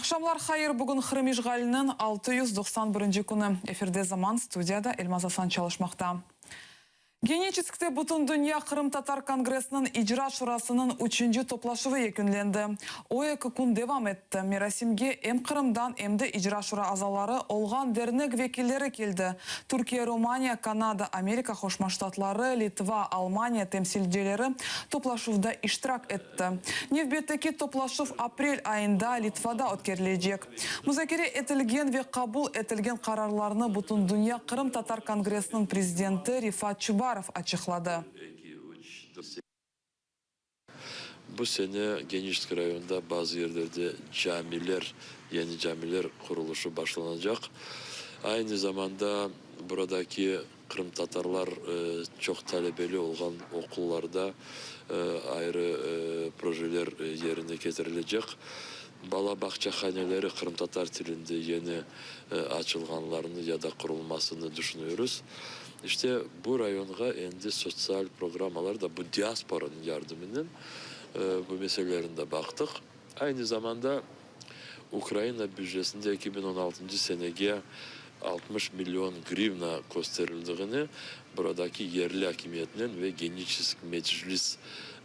Aqşamlar hayır, bugün Qırım işğaliniñ 691 künü. Efirde Zaman, studiyada Elmaz Asan çalışmaqta. Geniçeskte Bütündünya qırımtatar kongressiniñ İcra şurasınıñ üçünci toplaşuvı yekünlendi. O eki kün devam etti. Merasimge em Qırımdan, em de İcra şura azaları olğan dernek vekilleri keldi. Türkiye, Romaniya, Kanada, Amerika Qoşma Ştatları, Litva, Almaniya temsilcileri toplaşuvda iştirak etti. Nevbetteki toplaşuv aprel ayında Litvada ötkerilecek. Muzakere etilgen ve qabul etilgen qararlarnı Bütündünya qırımtatar kongressiniñ prezidenti Refat Çubarov açıqladı. Bu sene Geniçesk rayonında bazı yerlerde camiler, yeni camiler qurulışı başlanacaq. Aynı zamanda buradaki qırımtatarlar çoq talebeli olğan oqullarda ayrı projeler yerine ketirilecek. Bala bağçahaneleri qırımtatar tilinde yeni açılğanlarını ya da qurulmasını düşünüyoruz. İşte, bu rayonğa endi sotsial programmalar da bu diasporanıñ yardımınen bu meselelerini de baqtıq. Aynı zamanda Ukraina bücesinde 2016 senege 60 million grivna kösterildiğini buradaki yerli akimiyetnen ve Geniçesk meclis,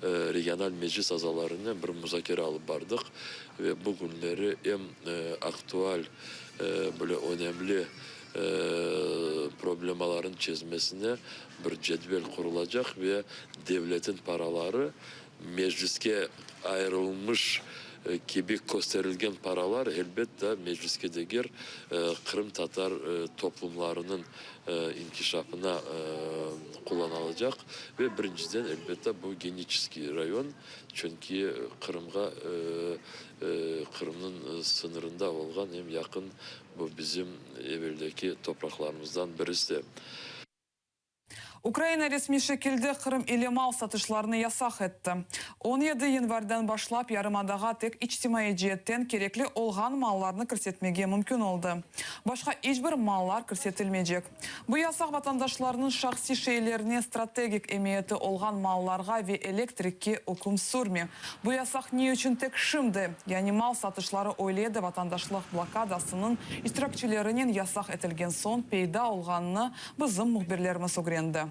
regional meclis azalarınen bir muzakere alıp bardıq ve bu künleri em aktual, böyle önemli problemaların çezmesine bir cedvel qurulacaq ve devletin paraları mecliske ayırılmış kibi kösterilgen paralar elbette mecliske degil, qırımtatar toplumlarınıñ inkişafına qullanılacaq ve birinciden elbette bu Geniçeskiy rayon, çünki Qırımğa Qırımnıñ sıñırında olğan eñ yaqın bu bizim eveldeki topraqlarımızdan birisi. Ukraina resmiy şekilde Qırım ile mal satışlarını yasaq etti. 17 yanvarden başlap yarımadağa tek içtimaiy ceetten kerekli olğan mallarnı kirsetmege mümkün oldı. Başqa iç bir mallar kirsetilmeycek. Bu yasaq vatandaşlarnıñ şahsiy şeylerine strategik emiyeti olğan mallarğa ve elektrikke üküm sürmey. Bu yasaq ne içün tek şimdi, yani mal satışları öyle de vatandaşlıq blokadasınıñ iştirakçilerinen yasaq etilgen soñ peyda olğanını bizim mühbirlerimiz ögrendi.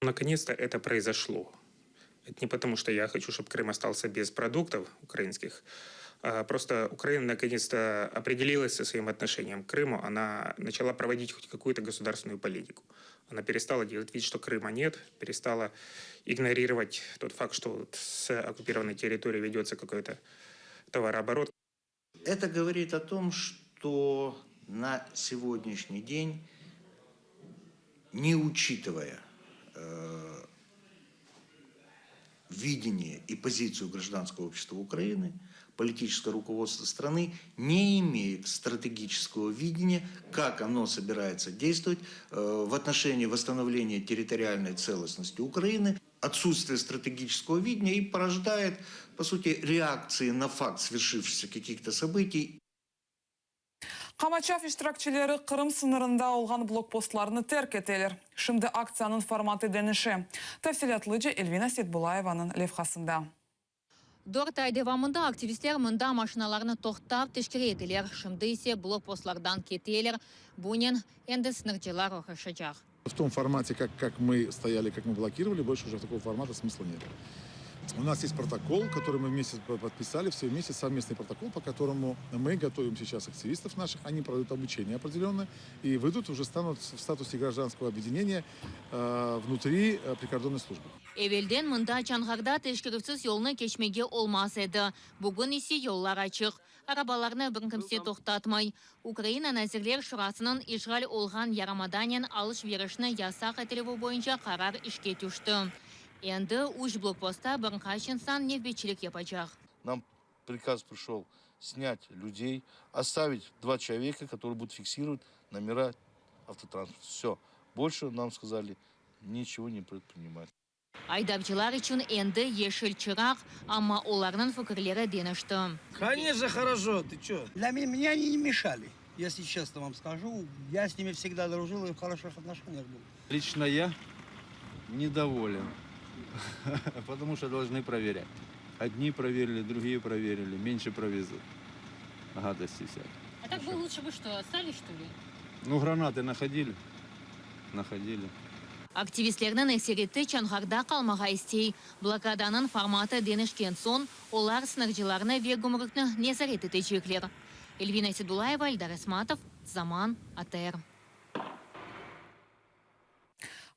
Наконец-то это произошло. Это не потому, что я хочу, чтобы Крым остался без продуктов украинских. А просто Украина наконец-то определилась со своим отношением к Крыму. Она начала проводить хоть какую-то государственную политику. Она перестала делать вид, что Крыма нет, перестала игнорировать тот факт, что вот с оккупированной территории ведется какой-то товарооборот. Это говорит о том, что на сегодняшний день, не учитывая видение и позицию гражданского общества Украины, политическое руководство страны не имеет стратегического видения, как оно собирается действовать в отношении восстановления территориальной целостности Украины. Отсутствие стратегического видения и порождает, по сути, реакции на факт свершившихся каких-то событий. Qamaçav iştirakçileri Qırım sıñırında olğan blokpostlarnı terk eteler. Şimdi aktsiyanıñ formatı deñişe. Tafsilâtlıca Elvina Setbulayevanıñ levhasında. 4 ay devamında aktivistler mında maşinalarnı toqtap teşkere ediler. Şimdi ise blokpostlardan keteler. Bunen endi sıñırcılar oğraşacaq. В том формате, как мы стояли, как мы блокировали, больше уже такого формата смысла нет. У нас есть протокол, который мы вместе подписали, все вместе, совместный протокол, по которому мы готовим сейчас активистов наших, они пройдут обучение определенное и выйдут, уже станут в статусе гражданского объединения внутри прикордонной службы. Evelden mında Çonğarda teşkerüvsiz yolnı keçmege olmaz edi. Bugün ise yollar açıq. Arabalarnı bir kimse toqtatmay. Ukraina Nazirler Şurasınıñ işğal olğan yarımadanen alış-verişni yasaq etilüvi boyunca qarar işke tüşti. Endi üç blokpostta bir qaç insan nevbetçilik yapacaq. Нам приказ пришел снять людей, оставить два человека, которые будут фиксировать номера автотранспорта. Все. Больше нам сказали ничего не предпринимать. Aydavcılar içün endi yeşil çıraq, amma olarnıñ fikirleri deñişti. Конечно, хорошо. Ты чё? Для меня, меня они не мешали, если честно вам скажу. Я с ними всегда дружил и в хороших отношениях был. Лично я недоволен, потому что должны проверять. Одни проверили, другие проверили, меньше провезут. Гадости всякой. А так бы лучше бы что, остались, что ли? Ну, гранаты находили? Находили. Aktivistlerniñ ekseriyeti Çonğarda qalmağa istey. Blokadanıñ formatı deñişken soñ, olar sıñırcılarnı ve gümrükni nezaret etecekler. Elvina Sedulayeva, Eldar Esmatov, Zaman, ATR.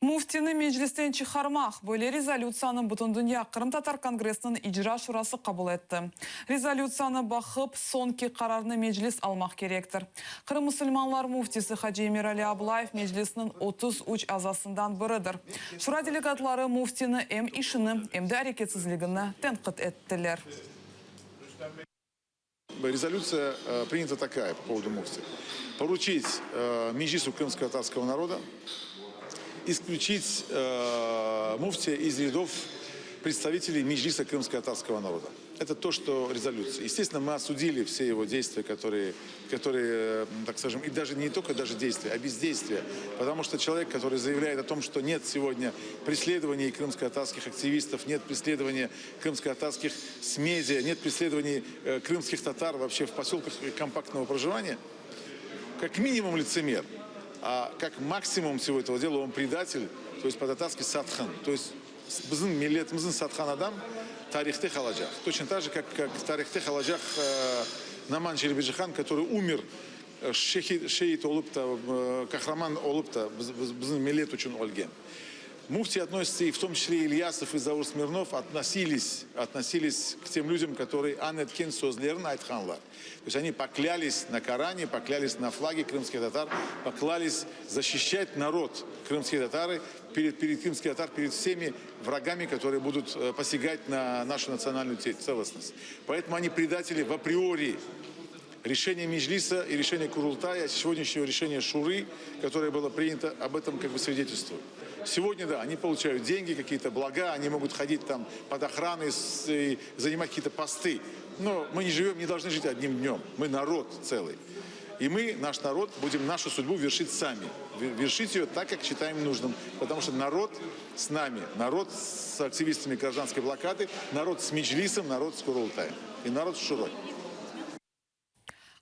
Müftini Meclisten çıqarmaq, böyle rezolütsiyanı Bütündünya qırımtatar kongressiniñ icra şurası qabul etti. Rezolütsiyanı baqıp, soñki qararnı Meclis almaq kerektir. Qırım musulmanlar müftisi hacı Emirali Ablayev Meclisniñ 33 azasından biridir. Şura delegatları müftini em işini, em de areketsizligini tenqit ettiler. Резолюция принята такая по поводу муфти. Поручить Меджлису крымско-татарского народа исключить муфтия из рядов представителей Меджлиса крымско-татарского народа. Это то, что резолюция. Естественно, мы осудили все его действия, которые, которые, так скажем, и даже не только даже действия, а бездействия. Потому что человек, который заявляет о том, что нет сегодня преследований крымско-татарских активистов, нет преследования крымско-татарских с медиа, нет преследований крымских татар вообще в поселках компактного проживания, как минимум лицемер, а как максимум всего этого дела он предатель, то есть по-татарски satqın. То есть bizim milletimizni satqan adam tarihte qalacaq. Точно так же, как, как tarihte qalacaq Noman Çelebicihan, который умер şeit olıp da, qahraman olıp da, bizim millet içün ölgen. Муфти относится, и в том числе Ильясов и Заур Смирнов относились, относились к тем людям, которые ant etken sözlerin aytqanlar. То есть они поклялись на Коране, поклялись на флаге крымских татар, поклялись защищать народ крымские татары перед, перед крымских татар, перед всеми врагами, которые будут посягать на нашу национальную целостность. Поэтому они предатели в априори. Решение Меджлиса и решение Курултая, сегодняшнего решения Шуры, которое было принято, об этом как бы свидетельствует. Сегодня, да, они получают деньги, какие-то блага, они могут ходить там под охраной и занимать какие-то посты. Но мы не живем, не должны жить одним днем. Мы народ целый. И мы, наш народ, будем нашу судьбу вершить сами. Вершить ее так, как считаем нужным. Потому что народ с нами, народ с активистами гражданской блокады, народ с Меджлисом, народ с Курултаем. И народ с Шурой.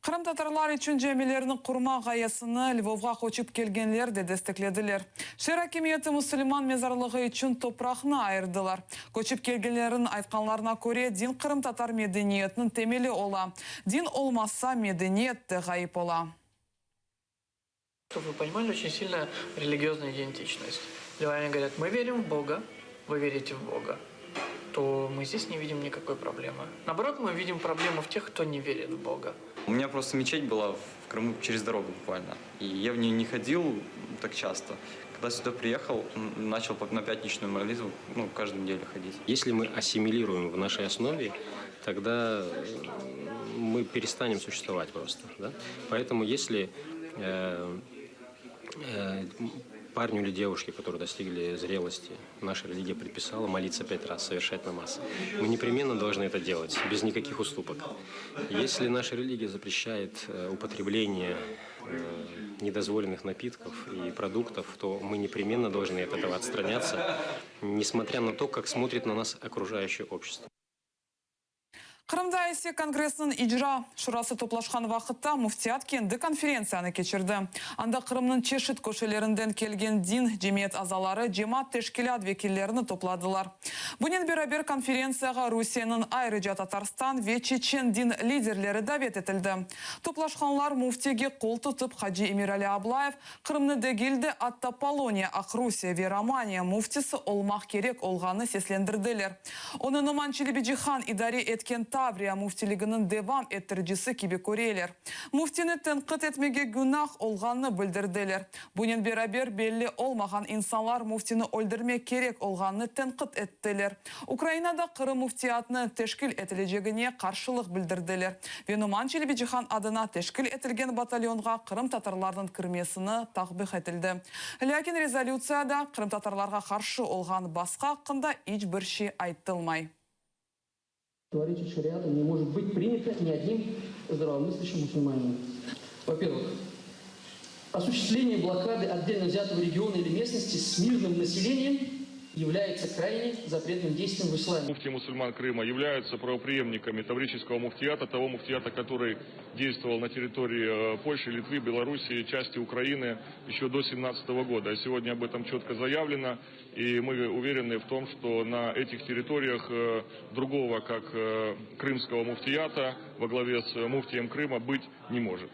Qırımtatarlar içün camilerni qurma ğayesini Lvovğa köçip kelgenler de desteklediler. Şeer akimiyeti musulman mezarlığı içün topraqnı ayırdılar. Köçip kelgenlerniñ aytqanlarına köre, din qırımtatar medeniyetiniñ temeli ola. Din olmasa, medeniyet de ğayıp ola. Чтобы вы понимали, очень сильная религиозная идентичность. Львовяне говорят, мы верим в Бога, вы верите в Бога, то мы здесь не видим никакой проблемы. Наоборот, мы видим проблему в тех, кто не верит в Бога. У меня просто мечеть была в Крыму через дорогу буквально. И я в нее не ходил так часто. Когда сюда приехал, начал на пятничную молитву, ну, каждую неделю ходить. Если мы ассимилируем в нашей основе, тогда мы перестанем существовать просто. Да? Поэтому если парню или девушке, которые достигли зрелости, наша религия предписала молиться пять раз, совершать намаз. Мы непременно должны это делать, без никаких уступок. Если наша религия запрещает употребление недозволенных напитков и продуктов, то мы непременно должны от этого отстраняться, несмотря на то, как смотрит на нас окружающее общество. Qırımda ise Kongressniñ icra şurası toplaşqan vaqıtta Müftiyat kendi konferentsiyanı keçirdi. Anda Qırımnıñ çeşit köşelerinden kelgen din cemiyet azaları cemaat teşkilât vekillerini topladılar. Bunen beraber konferentsiyağa Rusiyeniñ ayrıca Tatarstan ve Çeçen din liderleri davet etildi. Toplaşqanlar müftige qol tutıp hacı Emirali Ablayev Qırımnı degil de atta Poloniya, Aqrusiye ve Romaniya müftisi olmaq kerek olğanı seslendirdiler. Onı Noman Çelebicihan idare etken Tavriya müftiliginiñ devam ettiricisi kibi köreler. Müftini tenqit etmege günah olğanını bildirdiler. Bunen beraber belli olmağan insanlar müftini öldürmek kerek olğanını tenqit ettiler. Ukrainada Qırım müftiyatını teşkil etilecegine qarşılıq bildirdiler ve Noman Çelebicihan adına teşkil etilgen batalyonğa qırımtatarlarnıñ kirmesini takbih etildi. Lâkin rezolütsiyada qırımtatarlarğa qarşı olğan basqı aqqında iç bir şey aytılmay. Противоречит шариату не может быть принято ни одним здравомыслящим мусульманином. Во-первых, осуществление блокады отдельно взятого региона или местности с мирным населением. Является крайне запретным действием в исламе. Муфти мусульман Крыма являются правопреемниками Таврического муфтията, того муфтията, который действовал на территории э, Польши, Литвы, Белоруссии, части Украины еще до 17 года. Сегодня об этом четко заявлено, и мы уверены в том, что на этих территориях э, другого, как э, крымского муфтията, во главе с муфтием Крыма быть не может.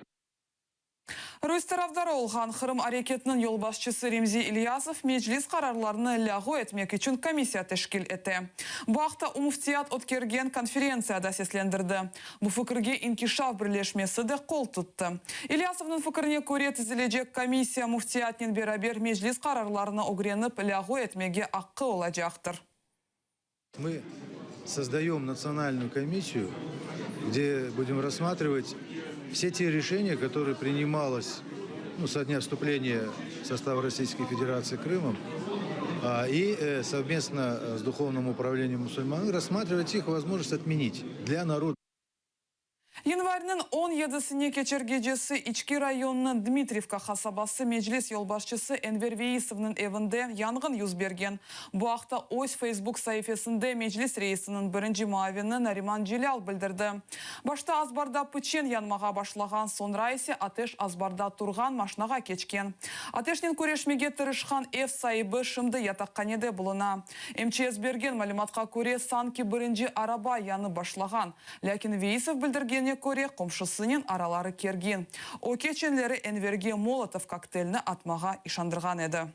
Rus tarafdarı olğan Qırım areketiniñ yolbaşçısı Remzi İlyasov Meclis qararlarını lâğu etmek içün komissiya teşkil ete. Bu aqta o Müftiyat ötkergen konferentsiyada seslendirdi. Bu fikirge İnkişaf birleşmesi de qol tuttı. İlyasovnıñ fikirine köre, tizilecek komissiya Müftiyatnen beraber Meclis qararlarını ögrenip, lâğu etmege aqqı olacaqtır. Мы создаем национальную комиссию, где будем рассматривать все те решения, которые принималось ну, со дня вступления в состав Российской Федерации Крымом, и э, совместно э, с Духовным управлением мусульман рассматривать их возможность отменить для народа. Yanvarniñ 17-sine keçer gecesi İçki rayonınıñ Dmitrivka qasabası meclis yolbaşçısı Enver Veisovnıñ evinde yanğın yüz bergen. Bu aqta öz Feysbuk saifesinde Meclis reisiniñ birinci muavini Nariman Celâl bildirdi. Başta azbarda piçen yanmağa başlağan, soñra ise ateş azbarda turğan maşnağa keçken. Ateşnen küreşmege tırışqan ev saibi şimdi yataqhanede buluna. MÇS bergen malümatqa köre, sanki birinci araba yanıp başlağan. Lâkin Veisov bildirgenine köre, qomşusınen araları kergin. O, keçenleri Enverge Molotov kokteylni atmağa işandırğan edi.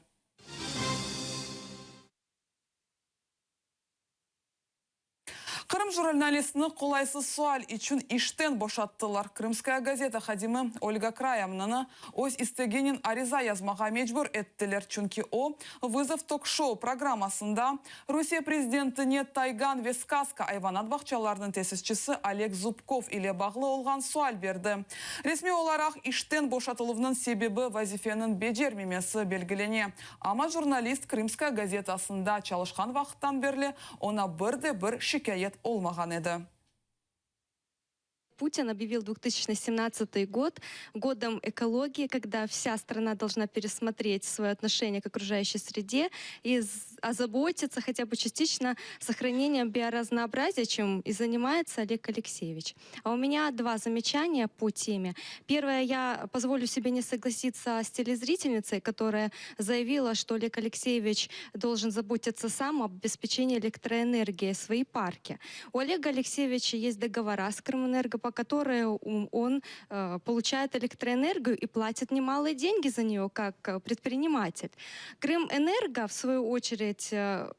Qırım jurnalistini qolaysız sual içün işten boşattılar. Krımskaya gazeta hadimi Olga Krayamnanı öz isteginen ariza yazmağa mecbur ettiler, çünki o, Vızov tok-şou programmasında Rusiye prezidentine Taygan ve Skazka ayvanat bağçalarınıñ tesisçisi Oleg Zubkov ile bağlı olğan sual berdi. Resmiy olaraq işten boşatıluvnıñ sebebi vazifeniñ becermemesi belgilene, amma jurnalist Krımskaya gazetasında çalışqan vaqıttan berli oña bir de bir şikâyet olmağan edi. Путин объявил 2017 год годом экологии, когда вся страна должна пересмотреть свое отношение к окружающей среде и озаботиться хотя бы частично сохранением биоразнообразия, чем и занимается Олег Алексеевич. А у меня два замечания по теме. Первое, я позволю себе не согласиться с телезрительницей, которая заявила, что Олег Алексеевич должен заботиться сам об обеспечении электроэнергии свои парки. У Олега Алексеевича есть договора с Крымэнерго, по которым он э, получает электроэнергию и платит немалые деньги за нее как э, предприниматель. Крымэнерго, в свою очередь, э,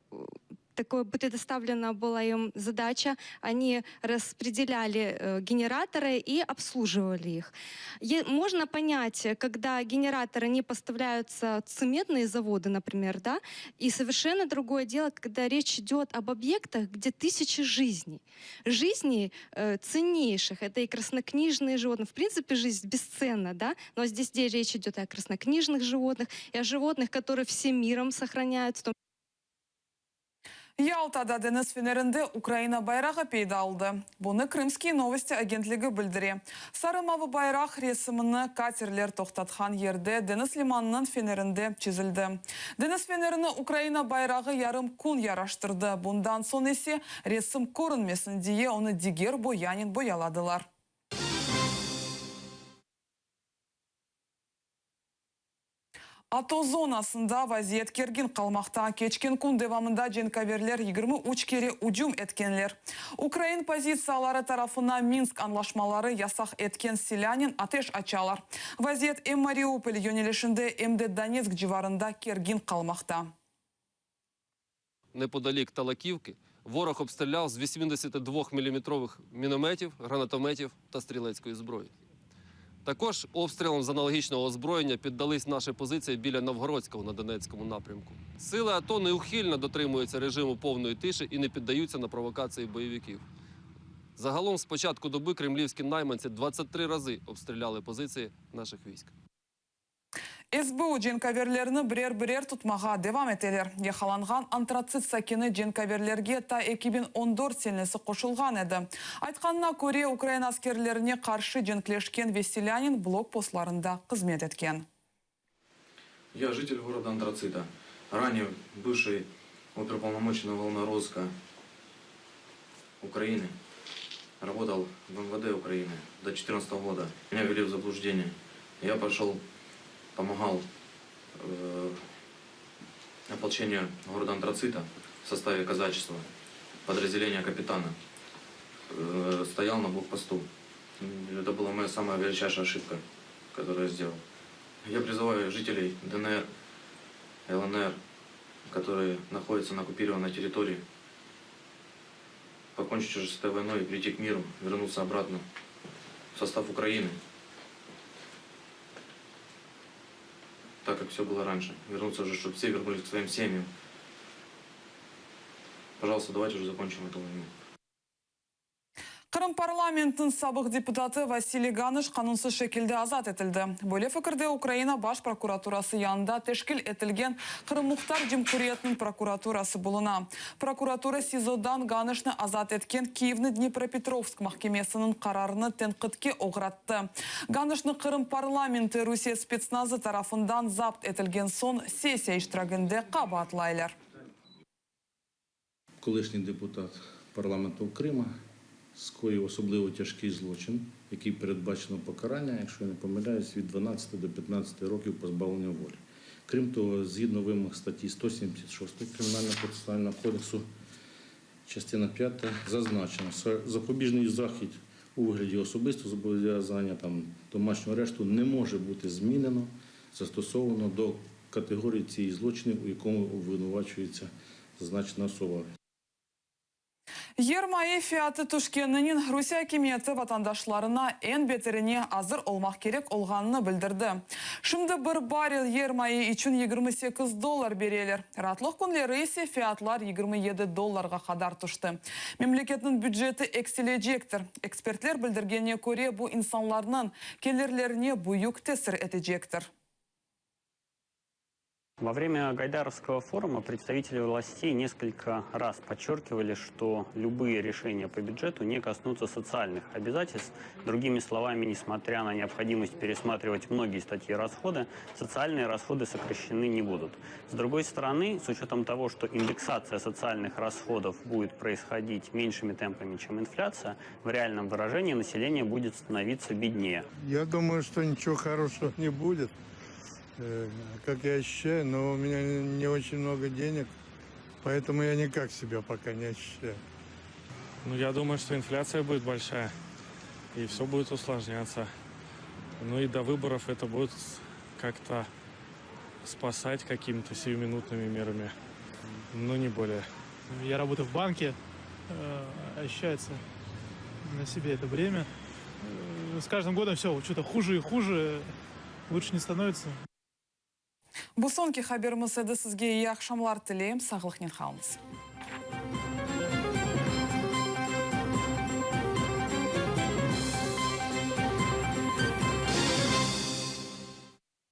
такое предоставлена была им задача. Они распределяли э, генераторы и обслуживали их. Можно понять, когда генераторы не поставляются цементные заводы, например, да, и совершенно другое дело, когда речь идет об объектах, где тысячи жизней. Жизней э, ценнейших. Это и краснокнижные животные. В принципе, жизнь бесценна, да, но здесь где речь идет и о краснокнижных животных, и о животных, которые всем миром сохраняются. Yaltada deñiz fenerinde Ukraina bayrağı peyda oldı. Bunı Krımskiye novosti agentligi bildire. Sarı-mavı bayraq resimini katerler toqtatqan yerde deñiz limanınıñ fenerinde çizildi. Deñiz fenerini Ukraina bayrağı yarım kün yaraştırdı, bundan soñ ise resim körünmesin diye onı diger boyanen boyaladılar. ATO zonasında vaziyet kergin qalmaqta. Keçken kün devamında cenkâverler 23 kere ücüm etkenler. Ukrain pozitsiyaları tarafına Minsk añlaşmaları yasaq etken silânen ateş açalar. Vaziyet em Mariupol yönelişinde, em de Donetsk civarında kergin qalmaqta. Неподалік Талаківки ворог обстріляв з 82-мм мінометів, гранатометів та стрілецької зброї. Також обстрілам з аналогічного озброєння піддались наші позиції біля Новгородського на Донецькому напрямку. Сили АТО неухильно дотримуються режиму повної тиші і не піддаються на провокації бойовиків. Загалом з початку доби кремлівські найманці 23 рази обстріляли позиції наших військ. SBU cenkâverlerni birer-birer tutmağa devam eteler. Yaqalanğan Antratsit sakini cenkâverlerge ta 2014 senesi qoşulğan edi. Aytqanına köre, ukrain askerlerine qarşı cenkleşken ve silânen blokpostlarında hızmet etken. Я житель города Антрацита, ранее бывший. Оперуполномоченный уголовного розыска Украины. Работал в МВД Украины до 2014 года. Меня ввели в заблуждение. Я пошел, помогал э, ополчению города Антрацита в составе казачества, подразделения капитана. Э, стоял на блокпосту. Это была моя самая величайшая ошибка, которую я сделал. Я призываю жителей ДНР, ЛНР, которые находятся на оккупированной территории, покончить уже с этой войной и прийти к миру, вернуться обратно в состав Украины, так как все было раньше. Вернуться уже, чтобы все вернулись к своим семьям. Пожалуйста, давайте уже закончим эту войну. Qırım parlamentiniñ sabıq deputatı Vasiliy Ganış qanunsız şekilde azat etildi. Böyle fikirde Ukraina Baş prokuraturası yanında teşkil etilgen Qırım Muhtar Cumhuriyetiniñ prokuraturası buluna. Prokuratura SİZOdan Ganışnı azat etken Kiyevniñ Dnepropetrovsk mahkemesiniñ qararını tenqitke oğrattı. Ganışnı Qırım parlamenti Rusiye spetsnazı tarafından zapt etilgen soñ sessiya iştiraginde qabaatlaylar. Колишній депутат парламенту Крима скоїв особливо тяжкий злочин, який передбачено покарання, якщо я не помиляюсь, від 12 до 15 років позбавлення волі. Крім того, згідно вимог статті 176 Кримінального процесуального кодексу, частина 5 зазначено, що запобіжний захід у вигляді особистого зобов'язання там, домашнього арешту не може бути змінено, застосовано до категорії цієї злочинів, у якому обвинувачується зазначена особа. Yermayı fiyatı tüşkeninen Rusiye akimiyeti vatandaşlarına eñ beterine azır olmaq kerek olğanını bildirdi. Şimdi bir barrel yermayı içün 28 dollar bereler. Raatlıq künleri ise fiyatlar 27 dollarğa qadar tüşti. Memleketniñ büceti eksilecektir. Ekspertler bildirgenine köre, bu insanlarnıñ kelirlerine büyük tesir etecektir. Во время Гайдаровского форума представители властей несколько раз подчеркивали, что любые решения по бюджету не коснутся социальных обязательств. Другими словами, несмотря на необходимость пересматривать многие статьи расхода, социальные расходы сокращены не будут. С другой стороны, с учетом того, что индексация социальных расходов будет происходить меньшими темпами, чем инфляция, в реальном выражении население будет становиться беднее. Я думаю, что ничего хорошего не будет. Э, Как я ощущаю, но у меня не очень много денег, поэтому я никак себя пока не ощущаю. Ну, я думаю, что инфляция будет большая, и все будет усложняться. Ну и до выборов это будет как-то спасать какими-то сиюминутными мерами, но не более. Я работаю в банке, э, ощущается на себе это бремя. Э, С каждым годом все что-то хуже и хуже, лучше не становится. Bu soñki haberimiz edi sizge eyi aqşamlar tileyim. Sağlıqnen qalıñız.